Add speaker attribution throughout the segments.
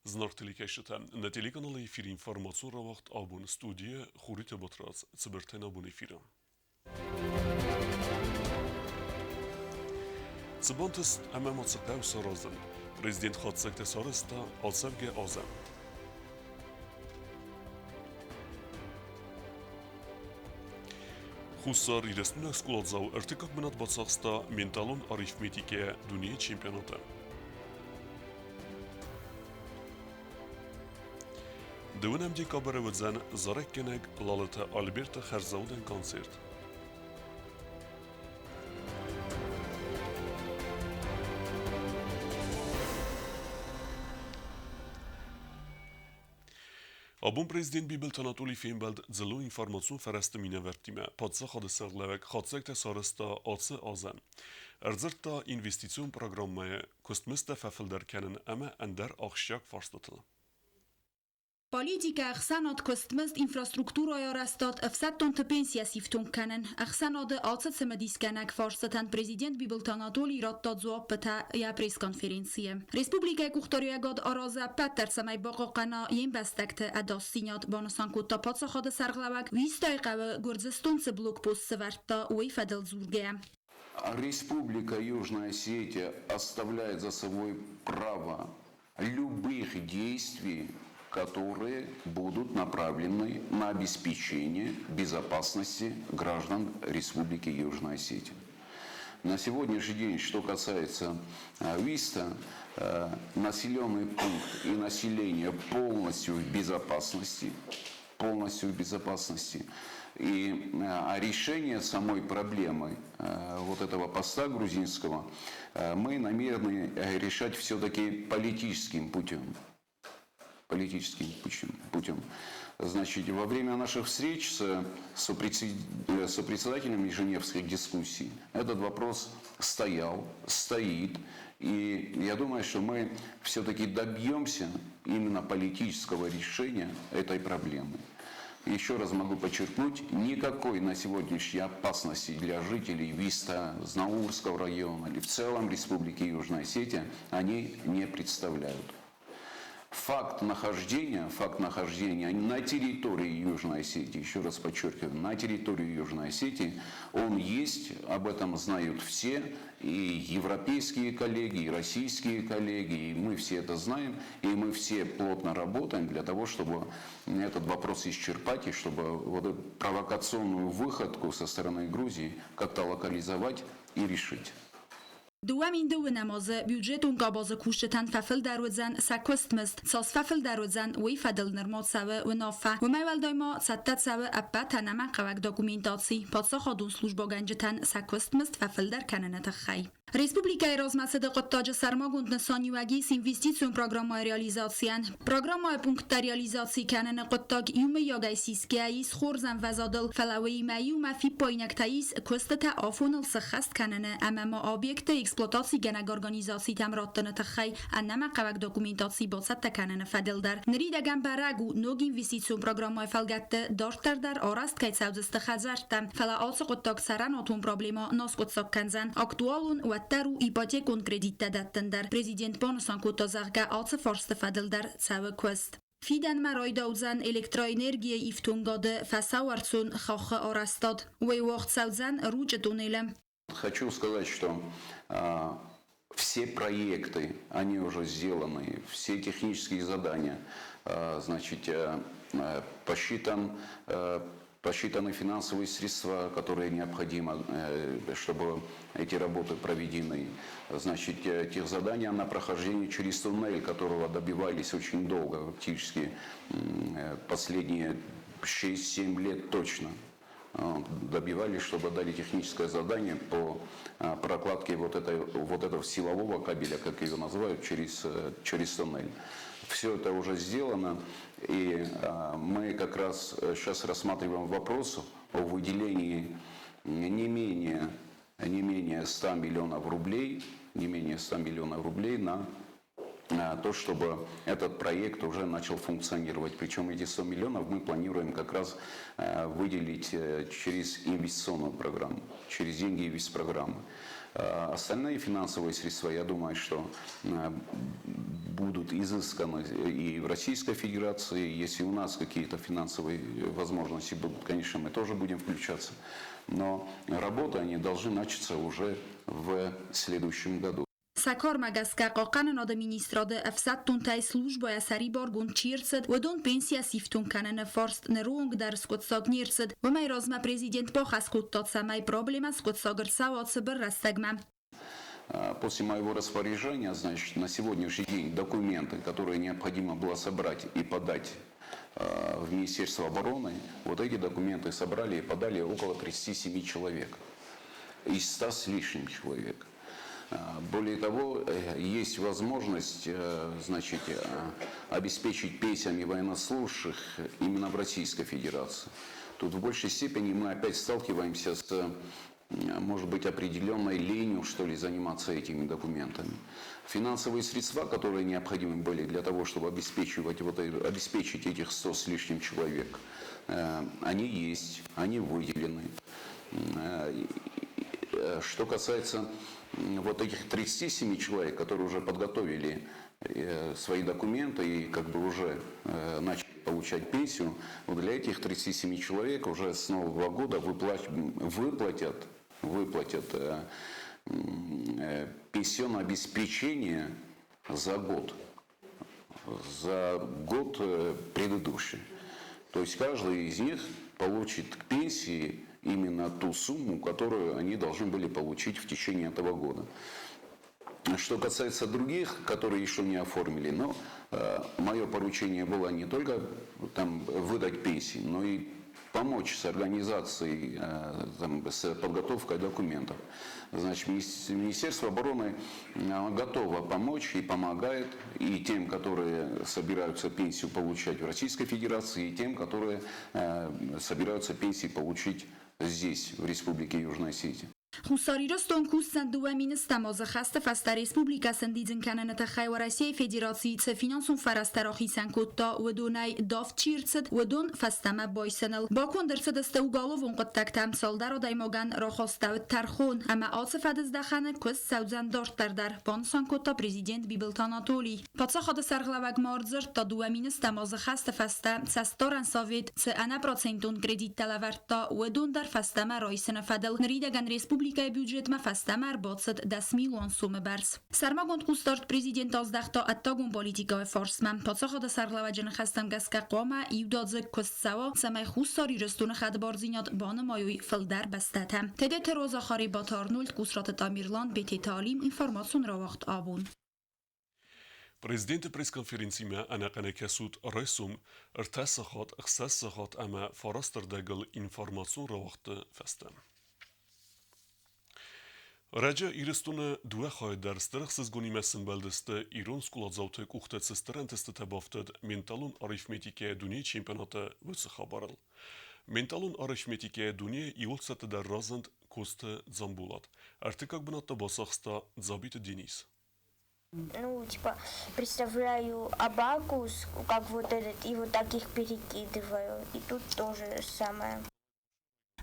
Speaker 1: Зынаргъ телекӕсджытӕ, нӕ телеканалы эфиры информацион рауагъд абон студийӕ Хуриты Батрадз цыбыртӕй нӕ абон эфиры. Цы бантыст ӕмӕ ма цы хъӕуы саразын? Президент хатдзӕгтӕ сарӕзта ацӕргӕ азӕн. Хуссар Ирыстойнаг скъоладзау ӕртыккаг бынат бацахста менталон арифметикӕйӕ дунейы чемпионаты. Дыууынӕм декабры уыдзӕн зарӕггӕнӕг Лалыты Альберты хӕрзаудӕн концерт. Абон президент Бибылты Анатолий фембӕлд дзыллон информацион фӕрӕзты минӕвӕрттимӕ паддзахады сӕргълӕууӕг хатдзӕгтӕ сарӕзта ацы азӕн. Ӕрдзырдта инвестицион программӕйы куыстмыздтӕ фӕфылдӕр кӕнын ӕмӕ ӕндӕр ахсджиаг фарстытыл.
Speaker 2: Политикӕ, ӕхсӕнад, куыстмызд, инфраструктурӕйы арӕзтад, ӕфсӕддонты пенсийӕ сифтонг кӕнын, ӕхсӕнады ацы цымыдисгӕнӕг фарстытӕн президент Бибылты Анатолий радта дзуаппытӕ йӕ пресс-конференцийы. Республикӕйы къухдариуӕгад аразы ӕппӕт дӕр, цӕмӕй бахъахъхъӕна йе мбӕстӕгты ӕдасдзинад, банысан кодта паддзахады сӕргълӕууӕг Уистӕйы хъӕуы Гуырдзыстон цы блокпост сӕвӕрдта, уый фӕдыл дзургӕйӕ.
Speaker 3: Республика Южная Осетия оставляет за собой право любых действий, которые будут направлены на обеспечение безопасности граждан Республики Южная Осетия. На сегодняшний день, что касается ВИСТа, населенный пункт и население полностью в безопасности, полностью в безопасности. И решение самой проблемы вот этого поста грузинского мы намерены решать все-таки политическим путем. Политическим путем. Значит, во время наших встреч с сопредседателями Женевских дискуссий этот вопрос стоял, стоит. И я думаю, что мы все-таки добьемся именно политического решения этой проблемы. Еще раз могу подчеркнуть, никакой на сегодняшней опасности для жителей Виста, Знаурского района или в целом Республики Южная Осетия они не представляют. Факт нахождения на территории Южной Осетии, еще раз подчеркиваю, на территории Южной Осетии, он есть, об этом знают все, и европейские коллеги, и российские коллеги, и мы все это знаем, и мы все плотно работаем для того, чтобы этот вопрос исчерпать, и чтобы вот эту провокационную выходку со стороны Грузии как-то локализовать и решить.
Speaker 2: 2009 азы бюджетон къабазы кусджытӕн фӕфылдӕр уыдзӕн сӕ куыстмызд. Цас фӕфылдӕр уыдзӕн, уый фӕдыл нырма цӕуы уынаффӕ. Уымӕй уӕлдай ма цӕттӕ цӕуы ӕппӕт ӕнӕмӕнгхъӕуӕг документаци паддзахадон службӕгӕнджытӕн сӕ куыстмызд фӕфылдӕр кӕныны тыххӕй. Республикӕйы размӕцыды хъуыддаджы сӕрмагонд нысаниуӕг ис инвестицион программӕйы реализацийӕн. Программӕйы пункттӕ реализаци кӕныны хъуыддаг иумӕйагӕй сисгӕ ис хорз ӕмвӕзадыл, фӕлӕ уыимӕ иумӕ фиппаинӕгтӕ ис куыстытӕ афоныл сыххӕст кӕныны ӕмӕ ма объектты эксплуатацигӕнӕг организацитӕм раттыны тыххӕй ӕнӕмӕнгхъӕуӕг документаци бацӕттӕ кӕныны фӕдыл дӕр. Ныридӕгӕн бӕрӕг у, ног инвестицион программӕйы фӕлгӕтты дарддӕр дӕр арӕзт кӕй цӕудзысты хӕдзӕрттӕ, фӕлӕ ацы хъуыддаг цӕрӕнуатон проблемӕ нӕ скъуыддзаг кӕндзӕн. Актуалон уӕддӕр у ипотекон кредиттӕ дӕттын дӕр. Президент банысан кодта, зӕгъгӕ, ацы фарсты фӕдыл дӕр цӕуы куыст. Фидӕнмӕ райдаудзӕн электроэнергийы ифтонгады фӕсауӕрцон хаххы арӕзтад. Уый уагъд цӕудзӕн Ручъы туннелы.
Speaker 3: Хочу сказать, что все проекты, они уже сделаны, все технические задания, значит, посчитаны финансовые средства, которые необходимы, чтобы эти работы проведены. Значит, техзадания на прохождение через туннель, которого добивались очень долго, фактически последние 6-7 лет точно добивались, чтобы дали техническое задание по прокладке вот этого силового кабеля, как ее называют, через туннель. Все это уже сделано, и мы как раз сейчас рассматриваем вопрос о выделении не менее 100 миллионов рублей, не менее 100 миллионов рублей на то, чтобы этот проект уже начал функционировать. Причем эти 100 миллионов мы планируем как раз выделить через инвестиционную программу, через деньги инвестпрограммы. Остальные финансовые средства, я думаю, что будет будут изысканы и в Российской Федерации. Если у нас какие-то финансовые возможности будут, конечно, мы тоже будем включаться. Но работы, они должны начаться уже в следующем году.
Speaker 2: Сӕ кармӕ гӕсгӕ Хъахъхъӕнынады министрады ӕфсӕддонтӕй службӕйӕ сӕрибаргонд чи рцыд, уыдон пенсийӕ сифтонг кӕныны фарст ныры онг дӕр скъуыддзаг не рцыд. Уымӕй размӕ президент бахӕс кодта, цӕмӕй проблемӕ скъуыддзаг ӕрцӕуа цыбыр рӕстӕгмӕ.
Speaker 3: После моего распоряжения, значит, на сегодняшний день документы, которые необходимо было собрать и подать в Министерство обороны, вот эти документы собрали и подали около 37 человек. Из 100 с лишним человек. Более того, есть возможность, значит, обеспечить пенсиями военнослужащих именно в Российской Федерации. Тут в большей степени мы опять сталкиваемся с, может быть, определенной ленью, что ли, заниматься этими документами. Финансовые средства, которые необходимы были для того, чтобы обеспечивать, вот, обеспечить этих 100 с лишним человек, они есть, они выделены. Что касается вот этих 37 человек, которые уже подготовили свои документы и как бы уже начали получать пенсию, вот для этих 37 человек уже с Нового года выплатят пенсионное обеспечение за год предыдущий. То есть каждый из них получит к пенсии именно ту сумму, которую они должны были получить в течение этого года. Что касается других, которые еще не оформили, но мое поручение было не только там выдать пенсии, но и помочь с организацией, там, с подготовкой документов. Значит, Министерство обороны готово помочь и помогает и тем, которые собираются пенсию получать в Российской Федерации, и тем, которые собираются пенсии получить здесь, в Республике Южная Осетия.
Speaker 2: Хуссар Ирыстон кусдзӕн 2 010 азы хӕсты фӕстӕ республикӕ сӕндидзын кӕныны тыххӕй Уӕрӕсейы Федерацийы цы финансон фӕрӕзтӕ рахицӕн кодта, уыдонӕй давд чи рцыд, уыдон фӕстӕмӕ байсыныл. Баконд ӕрцыдысты уголовон хъуыддӕгтӕ, цалдӕр адӕймагӕн рахастӕуыд тӕрхон, ӕмӕ ацы фӕдыздӕхӕны куыст цӕудзӕн дарддӕр дӕр, банысан кодта президент Бибылты Анатолий. Паддзахады сӕргълӕууӕг ма ӕрдзырдта, 2 010 азы хӕсты фӕстӕ Цӕстдарӕн совет цы ӕнӕпроцентон кредиттӕ лӕвӕрдта, уыдон дӕр фӕстӕмӕ райсыны фӕдыл. Ныридӕгӕн республикӕйы бюджетмӕ фӕстӕмӕ ӕрбацыд 10 милуан сомы бӕрц. Сӕрмагонд хъусдард президент аздӕхта ӕддагон политикӕйы фарстмӕ. Паддзахады сӕргълӕууӕджы ныхӕстӕм гӕсгӕ хъуамӕ иудадзыг куыст цӕуа, цӕмӕй Хуссар Ирыстоны хӕдбардзинад банымайой фылдӕр бӕстӕтӕ. Тедеты Роза, Харибаты Арнольд, Къусраты Тамерлан, Бететы Алим, информацион рауагъд «Абон».
Speaker 1: Президенты пресс-конференцимӕ ӕнӕхъӕнӕй кӕсут райсом 3 сахат 6 сахат ӕмӕ 9 ӕрдӕгыл информацион рауагъдты фӕстӕ. Ӕрӕджы Ирыстоны дыууӕ хайы дӕр стыр ӕхсызгонимӕ сӕмбӕлдысты, ирон скъоладзауты къухты цы стыр ӕнтыстытӕ бафтыд менталон арифметикӕйӕ дунейы чемпионаты, уыцы хабарыл. Менталон арифметикӕйӕ дунейы иуыл цӕттӕдӕр разынд Коцты Дзамбулат. Ӕртыккаг бынат та бацахста Дзабиты Денис.
Speaker 4: Ну, типа, представляю абакус, как вот этот, и вот так их перекидываю. И тут тоже самое.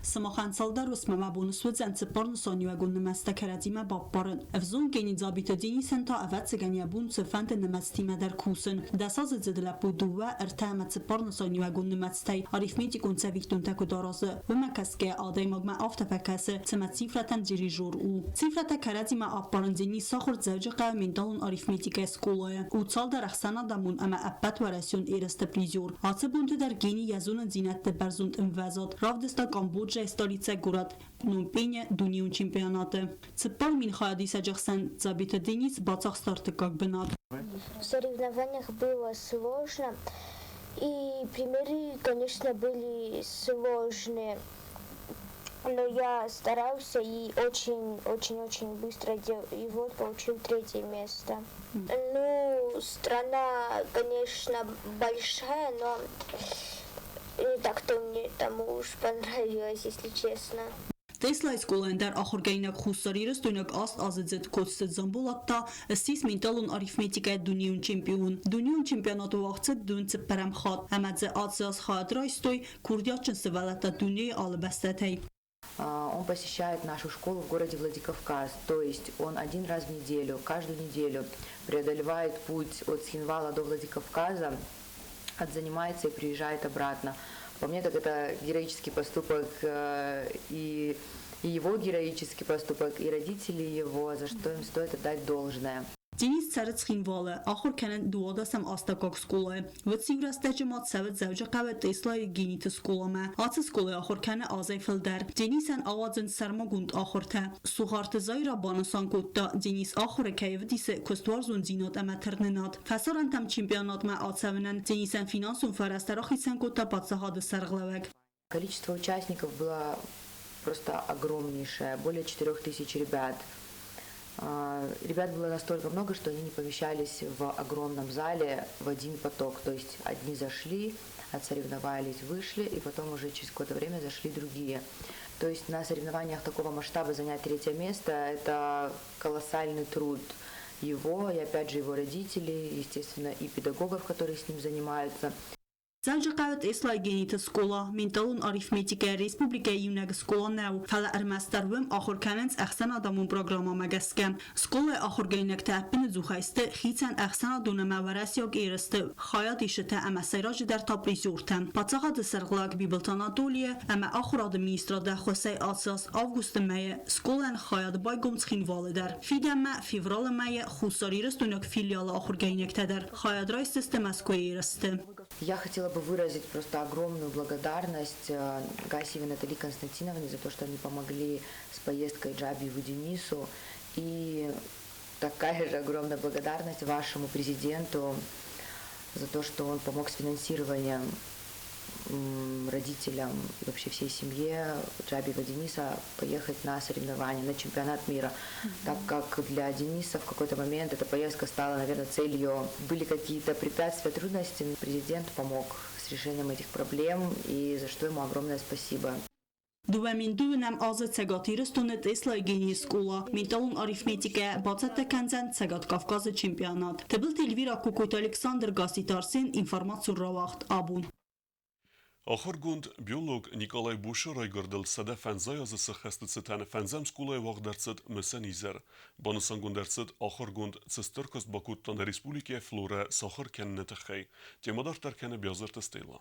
Speaker 5: Сымахӕн цалдӕр уысммӕ мӕ бон суыдзӕн цыппар нысаниуӕгон нымӕцтӕ кӕрӕдзимӕ баппарын. Ӕвзонг гени Дзабиты Денисӕн та, ӕвӕццӕгӕн, йӕ бон цыфӕнды нымӕцтимӕ дӕр кусын. 10-аздзыд лӕппу дыууӕ, ӕртӕ ӕмӕ цыппар нысаниуӕгон нымӕцтӕй арифметикон цӕвиттонтӕ куыд аразы, уымӕ кӕсгӕйӕ адӕймагмӕ афтӕ фӕкӕсы, цыма цифрӕтӕн дирижер у. Цифрӕтӕ кӕрӕдзимӕ ӕппарын Денис сахуыр Дзӕуджыхъӕуы менталон арифметикӕйы скъолайы. У цалдӕр ӕхсӕнадӕмон ӕмӕ ӕппӕтуӕрӕсеон ерысты призер. Ацы бонты дӕр гени йӕ зонындзинӕдты бӕрзонд ӕмвӕзад равдыста Камбоджӕйы столицӕ горӕт Пномпены дунеон чемпионаты. 4000 хайадисӕджы хсӕн Дзабиты Денис бацахста ӕртыккаг бынат.
Speaker 4: В соревнованиях было сложно, и примеры, конечно, были сложные. Но я старался и очень-очень-очень быстро делал, и вот получил третье место. Ну, страна, конечно, большая, но не так-то мне там уж понравилось, если честно.
Speaker 5: Теслайы скъолайы ӕндӕр ахуыргӕнинаг хуссарирыстойнаг 8-аздзыд Коцты Дзамболат та ссис менталон арифметикӕйы дунеон чемпион. Дунеон чемпионаты уагъд цыд дыууын цыппӕрӕм хатт, ӕмӕ дзы ацы аз хайад райстой курдиатджын сывӕллӕттӕ дунейы алы бӕстӕтӕй.
Speaker 6: Он посещает нашу школу в городе Владикавказ, то есть он один раз в неделю, каждую неделю преодолевает путь от Цхинвала до Владикавказа, отзанимается и приезжает обратно. По мне, так это героический поступок и его героический поступок, и родители его, за что им стоит отдать должное.
Speaker 5: Денис цӕры Цхинвалы, ахуыр кӕны дыууадӕсӕм астӕуккаг скъолайы. Уыцы иу рӕстӕджы ма цӕуы Дзӕуджыхъӕуы Теслайы гениты скъоламӕ. Ацы скъолайы ахуыр кӕны азӕй фылдӕр. Денисӕн ауадзынц сӕрмагонд ахуыртӕ. Сугъарты Заира банысан кодта, Денис ахуыры кӕй ӕвдисы куыстуарзондзинад ӕмӕ тырнынад. Фӕсарӕнтӕм чемпионатмӕ ацӕуынӕн Денисӕн финансон фӕрӕзтӕ рахицӕн кодта паддзахады сӕргълӕууӕг.
Speaker 6: Количество участников было просто огромнейшее, более 4000 ребят. Ребят было настолько много, что они не помещались в огромном зале в один поток. То есть одни зашли, отсоревновались, вышли, и потом уже через какое-то время зашли другие. То есть на соревнованиях такого масштаба занять третье место – это колоссальный труд его и, опять же, его родителей, естественно, и педагогов, которые с ним занимаются.
Speaker 5: Дзӕуджыхъӕуы Теслайы гениты скъола менталон арифметикӕйы республикӕйы иунӕг скъола нӕу, фӕлӕ ӕрмӕстдӕр уым ахуыр кӕнынц ӕхсӕнадӕмон программӕмӕ гӕсгӕ. Скъолайы ахуыргӕнинӕгтӕ ӕппынӕдзухӕй сты хицӕн ӕхсӕнадон ӕмӕ уӕрӕсейаг ерысты хайадисджытӕ ӕмӕ сӕйраджыдӕр та призертӕ. Паддзахады сӕргълӕууӕг Бибылты Анатолийы ӕмӕ ахуырады министрады ӕххуысӕй ацы аз августы мӕйы скъолайӕн хайад байгом Цхинвалы дӕр. Фидӕнмӕ февралы мӕйы хуссарирыстойнаг филиалы ахуыргӕнинӕгтӕ дӕр хайад райсдзысты Мӕскуыйы ерысты.
Speaker 6: Я хотела бы выразить просто огромную благодарность Гасиевой Наталье Константиновне за то, что они помогли с поездкой Джабиеву Денису. И такая же огромная благодарность вашему президенту за то, что он помог с финансированием родителям и вообще всей семье Джабиева Дениса поехать на соревнования, на чемпионат мира. Так как для Дениса в какой-то момент эта поездка стала, наверное, целью. Были какие-то препятствия, трудности, президент помог с решением этих проблем, и за что ему огромное спасибо.
Speaker 5: 2009-ӕм азы Цӕгат Ирыстоны Теслайы генийы скъола менталон арифметикӕ бацӕттӕ кӕндзӕн Цӕгат Кавказы чемпионат. Тыбылты Эльвира, Кокойты Александр, Гасситы Арсен, информацион рауагъд Абон.
Speaker 1: Ахуыргонд, биолог Николай Бушы райгуырдыл 150 азы сӕххӕсты цытӕн фӕндзӕм скъолайы уагъд ӕрцыд мысӕн изӕр. Банысангонд ӕрцыд, ахуыргонд цы стыр куыст бакодта нӕ республикӕйы флорӕ сахуыр кӕныны тыххӕй. Темӕ дарддӕр кӕны Биазырты Стелла.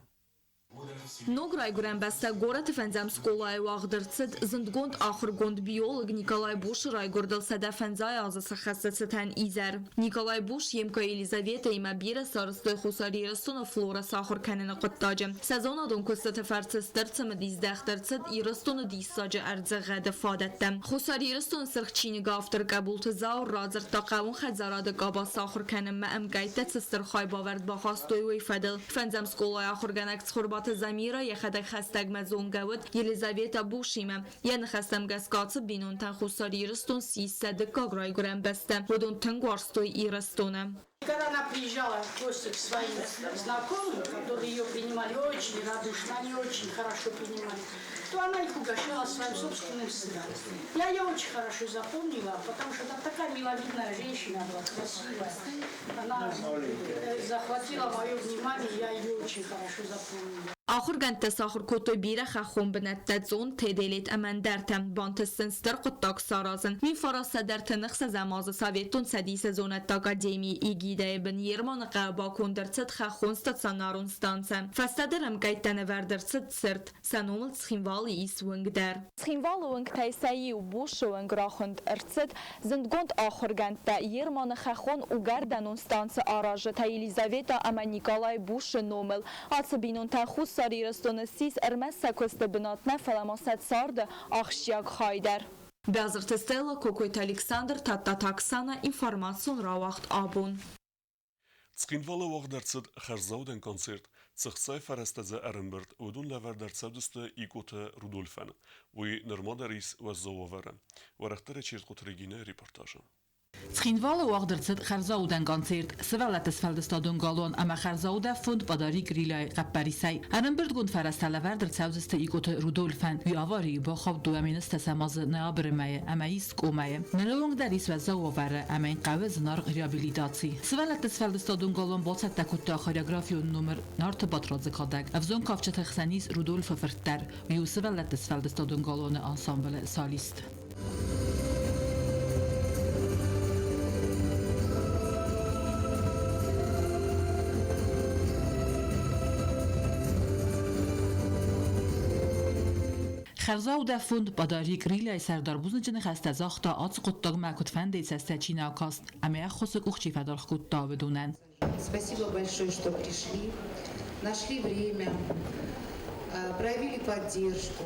Speaker 7: Ног райгуырӕн бӕстӕ горӕты фӕндзӕм скъолайы уагъд ӕрцыд зындгонд ахуыргонд биолог Николай Бушы райгуырдыл 150 азы сӕххӕсты цытӕн изӕр. Николай Буш йе мкъай Елизаветӕимӕ бирӕ сарӕзтой Хуссар Ирыстоны флорӕ сахуыр кӕныны хъуыддаджы. Сӕ зонадон куыстыты фӕрцы стыр цымыдисздӕхт ӕрцыд Ирыстоны диссаджы ӕрдзыгъӕды фадӕттӕм. Хуссар Ирыстоны Сырх чиныг-ы автор Къӕбулты Зауыр радзырдта хъӕууон хӕдзарады къабаз сахуыр кӕнынмӕ ӕмкъӕйттӕ цы стыр хайбавӕрд бахастой, уый фӕдыл. Фӕндзӕм скъолайы ахуыргӕнӕг Цхуырбаты Замирӕ йӕхӕдӕг хӕстӕгмӕ зонгӕ уыд Елизавета Бушимӕ. Йӕ ныхӕстӕм гӕсгӕ ацы бинонтӕн Хуссар Ирыстон ссис сӕ дыккаг райгуырӕн бӕстӕ. Уыдон тынг уарзтой Ирыстоны.
Speaker 8: Когда она приезжала в гости к своим знакомым, которые ее принимали очень радушно, они очень хорошо принимали, то она их угощала своим собственным сыром. Я ее очень хорошо запомнила, потому что она такая миловидная женщина была, красивая. Она захватила мое внимание, я ее очень хорошо запомнила.
Speaker 7: Ахуыргӕндтӕ сахуыр кодтой бирӕ хӕххон бынӕттӕ, Цъон, Теделет ӕмӕ ӕндӕртӕ. Бантыст сын стыр хъуыддаг саразын. 1936 азы Советон Цӕдисы зонӕдты академийы эгидӕйы бын Ерманы хъӕуы баконд ӕрцыд хӕххон стационарон станцӕ. Фӕстӕдӕр ӕмкъӕйттӕн ӕвӕрд ӕрцыд цырт, сӕ номыл Цхинвалы ис уынг дӕр. Цхинвалы уынгтӕй сӕ иу, Бушы уынг рахуынд ӕрцыд зындгонд ахуыргӕндтӕ Ерманы хӕххон угӕрдӕнон станцы аразджытӕ Елизавета ӕмӕ Николай Бушы номыл. Ацы бинонтӕ Хуссар Ирыстоны ссис ӕрмӕст сӕ куысты бынат нӕ, фӕлӕ ма сӕ царды ахсджиаг хай дӕр. Бязырты Стелла, Кокойты Александр, Тадтаты Оксана, информацион рауагъд Абон.
Speaker 1: Цхинвалы уагъд ӕрцыд хӕрзаудӕн концерт. Цы хцайы фӕрӕзтӕ дзы ӕрӕмбырд, уыдон лӕвӕрд ӕрцӕудзысты Икъоты Рудольфӕн. Уый нырма дӕр ис уӕззау уавӕры. Уӕрӕхдӕр Чертхъоты Регинӕйы репортажы.
Speaker 9: Цхинвалы уагъд ӕрцыд хӕрзаудӕн концерт Сывӕллӕтты сфӕлдыстадон галуан ӕмӕ хӕрзаудӕн фонд Подари Крылья-йы хъӕппӕрисӕй. Ӕрӕмбырдгонд фӕрӕзтӕ лӕвӕрд ӕрцӕудзысты Икъоты Рудольфӕн. Уый аварийы бахауд 2010 азы ноябры мӕйы ӕмӕ ис комӕйы. Ныры онг дӕр ис уӕззау уавӕры ӕмӕ йын хъӕуы зынаргъ реабилитаци. Сывӕллӕтты сфӕлдыстадон галуан бацӕттӕ кодта хореографион номыр Нарты Батрадзы кадӕг. Ӕвзонг кафджыты хсӕн ис Рудольфы фырт дӕр. Уый у сывӕллӕтты сфӕлдыстадон галуаны ансамблы солист. Хӕрзаудӕн фонд Подари Крылья-йы сӕрдар бузныджы ныхӕстӕ загъта, ацы хъуыддагмӕ куыдфӕндыйы цӕстӕй чи нӕ акаст ӕмӕ ӕххуысы къух чи фӕдаргъ кодта, уыдонӕн.
Speaker 10: Спасибо большое, что пришли, нашли время, проявили поддержку,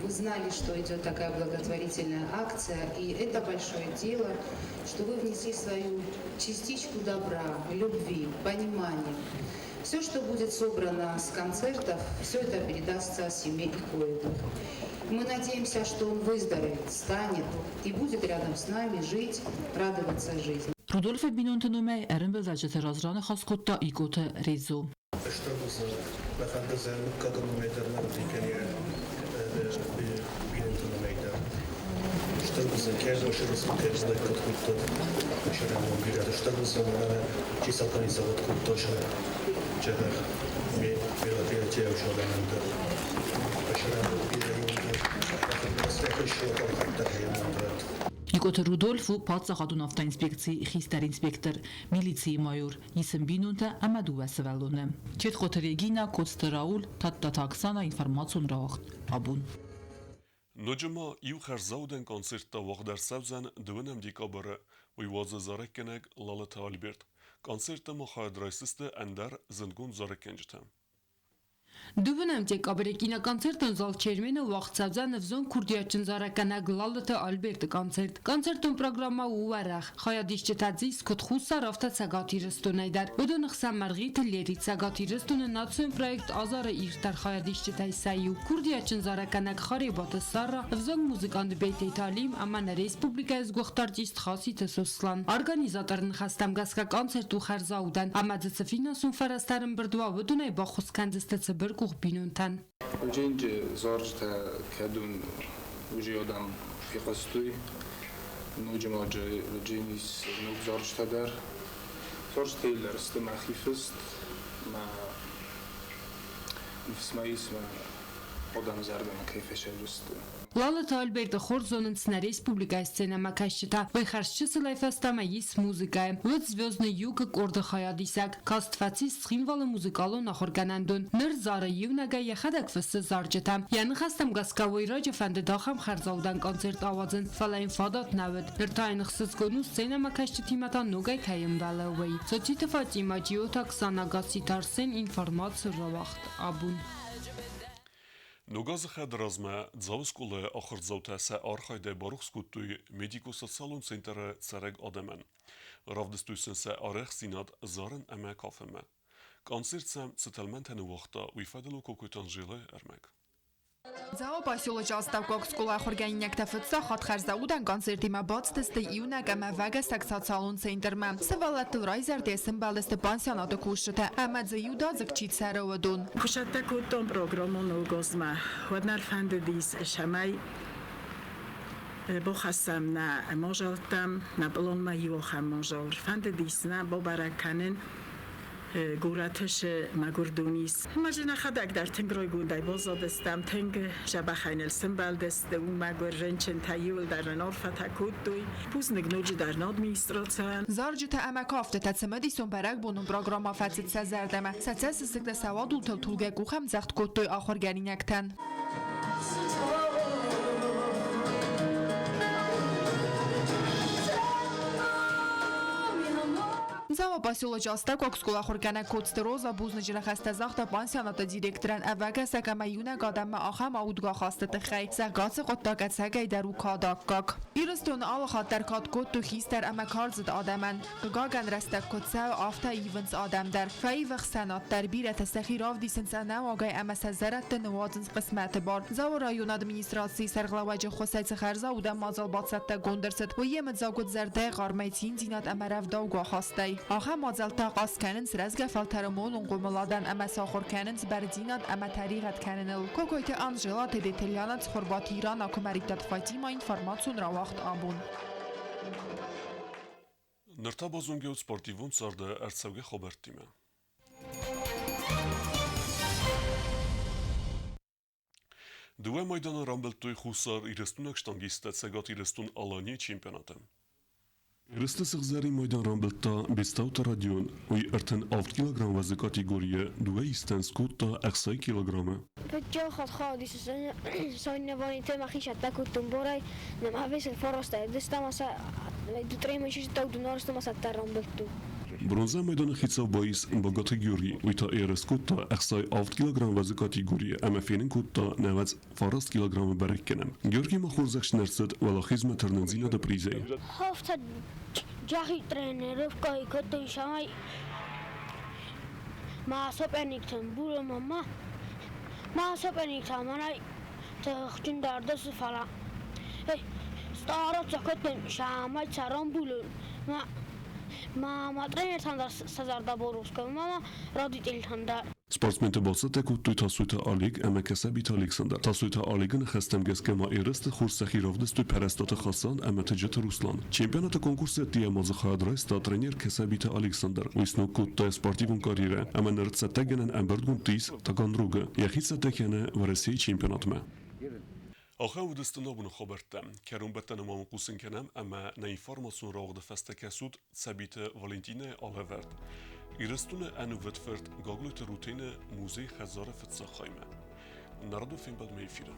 Speaker 10: узнали, что идет такая благотворительная акция. И это большое дело, что вы внесли свою частичку добра, любви, понимания. Все, что будет собрано с концертов, все это передастся семье Икоевых. Мы надеемся, что он выздоровеет, станет и будет рядом с нами жить, радоваться жизни.
Speaker 9: Рудольфы бинонты номӕй ӕрӕмбырдуӕвджыты раз раныхас кодта Икъоты Резо.
Speaker 11: Стыр бузныг, мӕ фӕнды дзы мыггагы номӕй дӕр нӕ уыди кӕнӕ бинонты номӕй дӕр. Стыр бузныг, кӕй зоны, кӕй слӕггад кодтат, сӕрӕнбон бирӕты. Стыр бузныг, мӕнӕ чи сорганизовать кодта сӕ чӕдӕр мероприятие сӕрӕнӕн дӕр. Сӕрӕнбон бирӕ иуӕндӕр, ӕххуыс ӕмӕ
Speaker 9: Икъоты Рудольф у паддзахадон автоинспекцийы хистӕр инспектор, милицийы майор, ис ын бинонтӕ ӕмӕ дыууӕ сывӕллоны. Четхоты Регина, Коцты Рауль, Тадтаты Оксана, информацион рауагъд абон.
Speaker 1: Ноджы ма иу хӕрзаудӕн концерттӕ уагъд ӕрцӕудзӕн дыууынӕм декабры. Уый уадзы зарӕггӕнӕг Лалыты Альберт. Концертты ма хайад райсдзысты ӕндӕр зындгонд зарӕггӕнджытӕ.
Speaker 12: Дыууынӕм декабры киноконцертон зал Чермен-ы уагъд цӕудзӕн ӕвзонг курдиатджын зарӕггӕнӕг Лалыты Альберты концерт. Концертон программӕ у уӕрӕх. Хайадисджытӕ дзы ис куыд Хуссар, афтӕ Цӕгат Ирыстонӕй дӕр. Уыдоны хсӕн Мӕргъиты Лери, Цӕгат Ирыстоны национ проект Азары ирддӕр хайадисджытӕй сӕ иу. Курдиатджын зарӕггӕнӕг Харебаты Сарра, ӕвзонг музыкант Бететы Алим ӕмӕ нӕ республикӕйы сгуыхт артист Хаситы Сослан. Организаторы ныхӕстӕм гӕсгӕ концерт у хӕрзаудӕн ӕмӕ дзы цы финансон фӕрӕзтӕ ӕрӕмбырд уа, уыдонӕй баххуыс кӕндзысты цыбыркъух бинонтӕн.
Speaker 13: Удженджи зарджытӕ кӕдун уже адӕм фехъуыстой. Ноджы ма Дженис ног зарджытӕ дӕр. Зарджытӕ сты мӕхи фыст, мӕ ныфс ма ис, мӕ адӕмы зӕрдӕмӕ кӕй фӕцӕудзысты.
Speaker 12: Лалыты Альберты хорз зонынц нӕ республикӕйы сценӕмӕкӕсджытӕ. Уый хӕрзчысылӕй фӕстӕмӕ ис музыкӕйы. Уыд «Звездный юг»-ы къорды хайадисӕг. Каст фӕцис Цхинвалы музыкалон ахуыргӕнӕндон. Ныр зары иунӕгӕй йӕхӕдӕг фыссы зарджытӕ. Йӕ ныхӕстӕм гӕсгӕ уый раджы фӕндыд ахӕм хӕрзаудӕн концерт ауадзын, фӕлӕ йын фадат нӕ уыд. Ныр та йын ӕхсызгон у сценӕмӕкӕсджытимӕ та ногӕй кӕй ӕмбӕлы, уый. Социты Фатимӕ, Джиоты Оксана, Гасситы Арсен, информаци рауагъд абон.
Speaker 1: Ног азы хӕдразмӕ Дзауы скъолайы ахуырдзаутӕ сӕ архайдӕй барухс кодтой медико-социалон центры цӕрӕг адӕмӕн. Равдыстой сын сӕ арӕхстдзинад зарын ӕмӕ кафынмӕ. Концерт сӕм цы тӕлмӕнтӕ ныууагъта, уый фӕдыл у Кокойты Анжелӕйы ӕрмӕг.
Speaker 14: Дзауы поселочы астӕуккаг скъолайы ахуыргӕнинӕгтӕ фыццаг хатт хӕрзаудӕн концертимӕ бацыдысты иунӕг ӕмӕ ӕвӕгӕсӕг социалон центрмӕ. Сывӕллӕттыл райзӕрдӕ сӕмбӕлдысты пансионаты кусджытӕ ӕмӕ дзы иудадзыг чи цӕры, уыдон.
Speaker 15: Куы цӕттӕ кодтон программон ногазмӕ, уӕд нӕ ӕрфӕндыдис, цӕмӕй бахӕссӕм нӕ мадзӕлттӕм, нӕ пълонмӕ иу ахӕм мадзал. Ӕрфӕндыдис нӕ бабӕрӕг кӕнын горӕты цы мӕгуырдон ис. Ӕмӕ дзы нӕхӕдӕг дӕр тынг райгондӕй баззадыстӕм, тынг дзӕбӕхӕй ныл сӕмбӕлдысты, уым мӕгуыр рынчынтӕ иууылдӕр нын арфӕтӕ кодтой. Бузныг ноджыдӕр нӕ администрацийӕн.
Speaker 14: Зарджытӕ ӕмӕ кафтытӕ цымыдисон бӕрӕгбонон программӕ фӕцыд сӕ зӕрдӕмӕ. Сӕ цӕссыгтӕ сӕ уадултыл тулгӕ къухӕмдзӕгъд кодтой ахуыргӕнинӕгтӕн. Дзауы поселочы астӕуккаг скъолайы ахуыргӕнӕг Коцты Роза бузныджы ныхӕстӕ загъта пансионаты директорӕн ӕвӕгӕсӕг ӕмӕ иунӕг адӕммӕ ахӕм аудгӕ ахасты тыххӕй, зӕгъгӕ, ацы хъуыддаг ӕцӕгӕй дӕр у кады аккаг. Ирыстоны алы хатт дӕр кад кодтой хистӕр ӕмӕ кардзыд адӕмӕн. Хъыгагӕн, рӕстӕг куыд цӕуы, афтӕ ивынц адӕм дӕр. Фӕивы ӕхсӕнад дӕр, бирӕтӕ сӕхи равдисынц ӕнӕуагӕй ӕмӕ сӕ зӕрӕдты ныуадзынц хъысмӕты бар. Дзауы районы администрацийы сӕргълӕууӕджы ӕххуысӕй цы хӕрзаудӕн мадзал бацӕттӕгонд ӕрцыд, уый йемыдзаг уыд зӕрдӕйы хъармӕй, циндзинад ӕмӕ рӕвдаугӕ ахастӕй. Ахӕм мадзӕлттӕ ахъаз кӕнынц рӕзгӕ фӕлтӕры монон хъомыладӕн ӕмӕ сӕ ахуыр кӕнынц бӕрндзинад ӕмӕ тӕригъӕд кӕныныл. Кокойты Анжела, Тедеты Лиана, Цхуырбаты Ирана, Куымӕридтаты Фатимӕ, информацион рауагъд абон.
Speaker 1: Ныр та базонгӕ ут спортивон царды ӕрцӕугӕ хабӕрттимӕ. Дыууӕ майданы рамбылдтой Хуссар Ирыстонаг штангисттӕ Цӕгат Ирыстон-Аланийы чемпионаты. Ерысты сыгъзӕрин майдан рамбылдта Бестауты Родион. Уый 37 килограмм уӕзы категорийы дыууӕ истӕн скодта 60 килограммы.
Speaker 4: Фыццаг хатт хаудис соревнованиты мӕхи цӕттӕ кодтон борӕй, нӕма весел фарастӕй ӕвдыста сӕ рамбылдтой.
Speaker 1: Бронзӕ майданы хицау баис Багаты Георгий. Уый та ерыс кодта 67 килограмм уӕзы категорийы ӕмӕ фенын кодта 99 килограммы бӕрӕггӕнӕн. Георгий ма хорзӕхджын ӕрцыд уӕлахизмӕ тырнындзинады призӕй.
Speaker 4: Хафта джахи тренировка кодтой самай ма соперниктӕн буро мама ма соперниктӕ манай тыхджын дардысы фӕлӕ стараться кодтой самай царамбулы ма мама тренертӕн дӕр сӕ зӕрдӕ борус кодтой, мама родительтӕн дӕр.
Speaker 1: Спортсментӕ бацӕттӕ кодтой Тасойты Олег ӕмӕ Кӕсӕбиты Александр. Тасойты Олегы ныхӕстӕм гӕсгӕ ма ерысты хорз сӕхи равдыстой Пӕрӕстаты Хасан ӕмӕ Тыджыты Руслан. Чемпионаты конкурсы ӕддейӕ ма дзы хайад райста тренер Кӕсӕбиты Александр. Уый сног кодта спортивон карьерӕ ӕмӕ ныр цӕттӕгӕнӕн ӕмбырдгондты ис Таганрогы. Йӕхи цӕттӕ кӕны Уӕрӕсейы чемпионатмӕ. Ахӕм уыдысты ногбоны хабӕрттӕ. Кӕронбӕттӕны ма уын хъусын кӕнӕм ӕмӕ нӕ информацион рауагъды фӕстӕ кӕсут Цӕбиты Валентинӕйы алӕвӕрд Ирыстоны ӕнувыд фырт Гаглойты Рутены музей хӕдзары фыццаг хаймӕ. Народон фембӕлдмӕ эфиры.